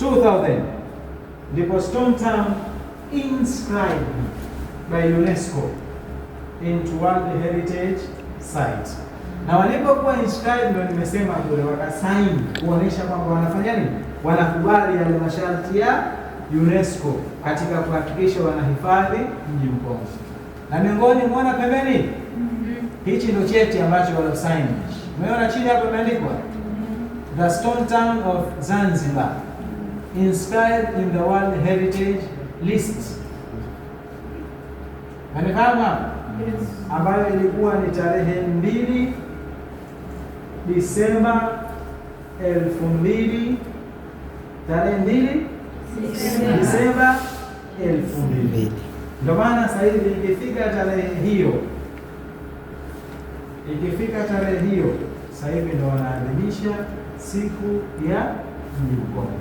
2000 ndipo Stone Town inscribed by UNESCO into World Heritage Site. Na walipokuwa inscribed, ndio nimesema kule wakasaini kuonesha kwamba wanafanya nini, wanakubali yale masharti ya UNESCO katika kuhakikisha wanahifadhi mji mkongwe. Na miongoni, muona pembeni, hichi ndio cheti ambacho waliosaini. Umeona chini hapo imeandikwa "The Stone Town of Zanzibar inscribed in the World Heritage List". Manifahamu hapo? Yes. Ambayo ilikuwa ni tarehe 2 Disemba 2000, tarehe 2 Disemba 2000. Mbili. Ndio maana sasa hivi ikifika tarehe hiyo, ikifika tarehe hiyo, sasa hivi ndio wanaadhimisha siku ya mji mkongwe.